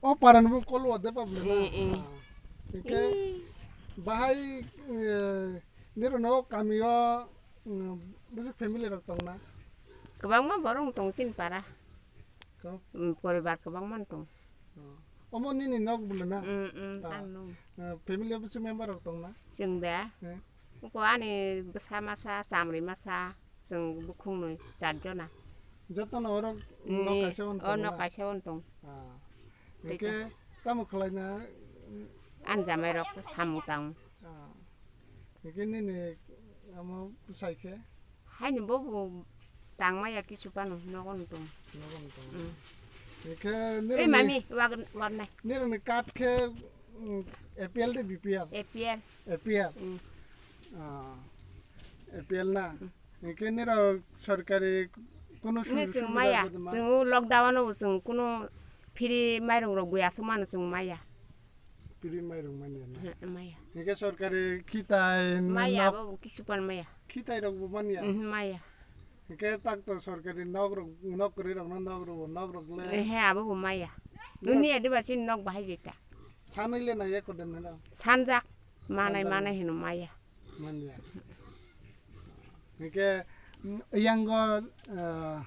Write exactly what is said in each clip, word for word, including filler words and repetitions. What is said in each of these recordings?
O parani bo kol o de pa bwle na? Eh, eh. Ah. Hingke Eh. bahai, eh, nirok no kami o, mm, bwswk family rok tong na? Kwbangma borok tong chini para. Ko? Mm, poribar kwbangma tong. Oh. Omo nini nok bwle na? Mm, mm, Ah. ang nung. Eh, family o bwswk member rok tong na? Chwng da. Eh? Uko ani bwsa masa, chamri masa, chwng bukhungnwi char jona. Jotono oro nok Ni, kaisa o tong na? Nok kaisa o tong. Ah. Tei Hingke tamo khlai na? Ani jamai rok samung tang. Ah. Hingke nini amo bwsai khe? Haini bo bo tangmaya kisu pano nogo no tong. Nogo no tong. Mm. Hingke Ei nirokni, mami, wag-, warnai. Nirokni card khe, mm, A P L de B P L? A P L. A P L. Mm. Ah, A P L na? Mm. Hingke nirok sorkari kunu Ni sujog chwng subida maya, bo ma? Chwng lockdown o chwng kunu free mairung rok buya sumano chwng maya. Piri mairung manya na? He, maya. Hingke sorkari khitai Maya nok abo kisu pan maya. Khitai rok bo manya? Mhm, maya. Hingke tak to sorkari nok rok, nok kwrwi rok no nok rok, nok rok le. Ehe, abo bo maya. Nok Nuni adi ba chini nok bahai jeta. Sanwi le nai eko den na? Sanjak. Manai, Sanjak. Manai hino maya. Manya. Hingke, mm, yango, ah,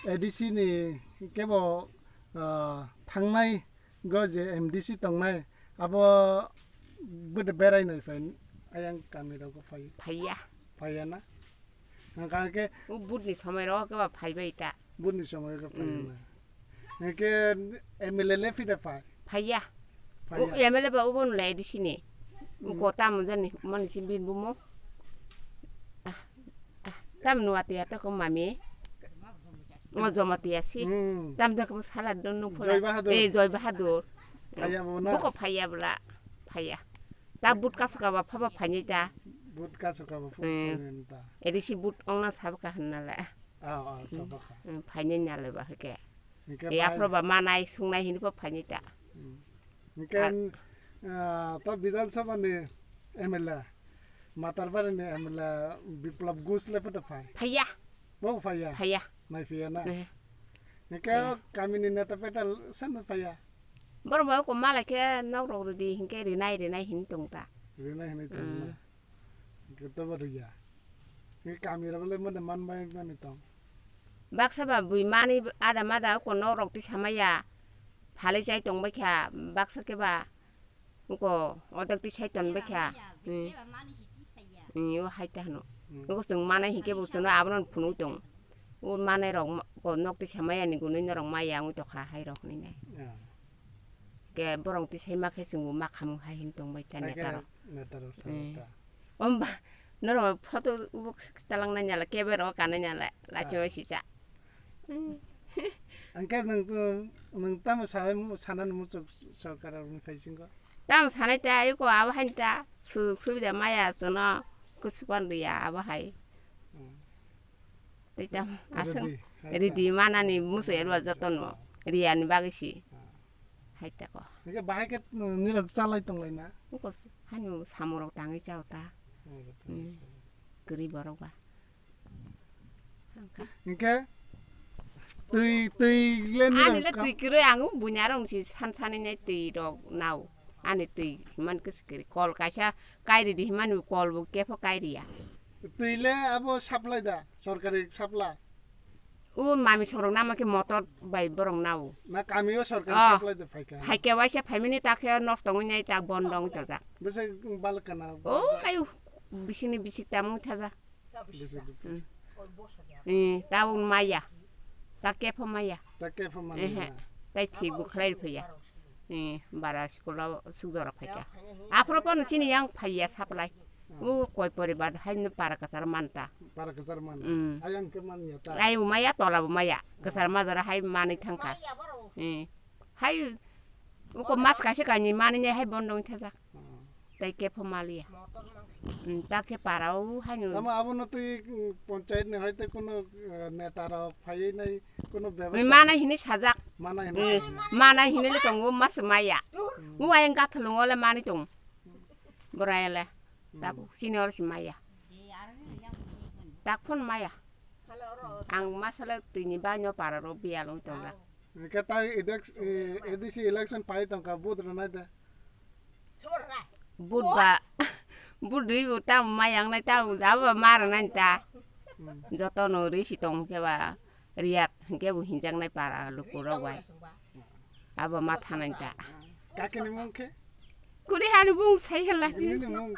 A D C ni kebo, ah, thangnai go je M D C tongnai, abo bwdw berai nai phai, ayang kami rogo phai. Phaiya. Phaiya na? Hingke O vote ni somoi rogo kebo phaibai ta. Vote ni somoi rogo phai Mm. na. Hingke M L A le phida phai. Phaiya. Phaiya. O M L A ba obo nulai A D C ni. Mm. Uko tamo jani mani si bin bumo. Ah, ah, tam nuwa tiya to ko mami. Ngo joma tiya si. Mm. Tam da ko sala don nu phola. Joy Bahadur. Eh, Joy Bahadur. Phaiya bo na? Boko phaiya bla. Phaiya. Ta but kaso ka ba phaba phani ta. But kaso ka ba phaba Hmm. phani ta. Eri si but ong na sab ka hanna la. Ah, ah, Hmm. sab ka. Hmm, phani na le ba ke. Hingke E bai- aphro ba manai sungnai hini pho phani ta. Hmm. Hingke, Ar- ah, to Bidhan Sabha ni M L A, Matarbari ni M L A Biplab Ghosh le pho to phai. Phaiya. Bo phaiya. Phaiya. Nai phaiya na. Eh. Hingke Phaiya. Kami ni neta peta sen phaiya. Borok bai ko malai khe nok rok rwdi hinkhe rinai rinai hin tong ta. Rinai hinwi tong Hmm. na. Hinkhe tobo rwya. Hinkhe kami rok le mode man bai mani tong. Baksa ba bui mani ada mada ko nok rok tisa maya. Phalai chai tong bai kha baksa khe ba ko odak tisai tong bai kha. Hmm. Hmm, o hai ta hano. Hmm. Ko chwng manai hinkhe bo chwngno abono phunuk tong. O manai rok ma-, ko nok tisa maya ni gunui norok maya wngwi tokha hai rok hinwi nai. Ah. Ke borok tisai ma khe chwngbo ma khamung hai hin tong bai ta Hai khe neta rok. Neta rok sa Eh. ta. Omba norok photo ubuk talang nai nala kebe rok kanai nala lachi Ah. bai sisa. Angke nang tu, nang tamo sa, sana muchuk sorkar rok ni phai singko. Tamo sanai ta ayuko abo hain ta sujug subida maya chwngno kusupan riya abo hai. Hmm. Tei tamo aswk Ridi, hai ta. Ridi manani musu erwa jotono riyani bagwi si. Ah. Hai ta ko. Hingke bahai khe nirok chalai tonglai na? Uko s-, hani samurok tangwi chao ta. Hmm. Hmm. Kwrwi borok ba. Hangka. Hingke twi, twi le nirok Ani le kam- twi kwrwi ang bunyarok si san sani nai twi rok nao. Ani twi himan kwswk kwrwi. Kol kaisa kairi di himani kol bo kepho kairiya. Twi le abo supply da, sorkari supply? O mami sorok nama khe motor bai borok nao. Na kami o sorkari Oh. supply da phaikha? Phaikha waisa phaimani ta khe nosto wngwi nai ta bondo wngwi tongjak. Bese balwk kana? O ayu bisini bisik tamo wngwi thajak. Bese Hmm. Eh, ta wng maya. Ta kepho maya. Ta kepho maya Ehe. na? Tai thik bo khlai phaiya. Eh, bara school o sukjora phaikha. Aphro phano chini yang phaiya supply. Hmm. O koi poribar haino para kwchar manta. Para kwchar man. Hmm. Ayang khe man ya ta. Ai umaya tola bo maya. Kwchar majara hai manwi thangkha. Eh. Hai uko mas kaisa kainwi manwi nai hai bondo wngwi thajak. Hmm. Tai kepho maliya. Hmm, ta khe para o haino. Tamo abono twi, hmm, panchayat ni hai tei kuno, eh, neta rok phaiwi nai kuno bebostha Manai hini sajak. Manai hini Hmm, sajak. Manai hini le tongo mas maya. Hmm. Uwa yang gathulung ole manwi tong. Borayale. Hmm. Tabuk senior si maya. Tak phone maya. Ang masala tini banyo para ro bialung tonga. Hwnkhe tai elec-, eh, A D C election phai tongkha, vote rwnai de. Vote ba, vote rwi bo tamo ma yangnai, tamo jabo ma rwnai ta. Hmm. Jotono rwi si tong khe ba riyat, hwnkhe bo hinjaknai para lukurok bai. Abo ma thanai ta. Kakini mung khe? Kuri hani bung sai hela si. Nini mung.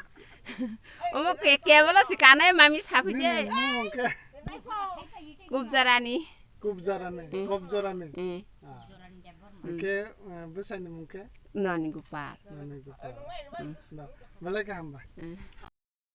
Omo ke, kebolo si kanai mami sapi de. Nini mung khe? Kubjarani. Kubjarani, Mm. Kubjarani. Mm. Ah. Mm. Ke, eh, bwsaini mung khe? Noni Gopal. Noni Gopal. Mm. Da, belai khe hambai. Mm.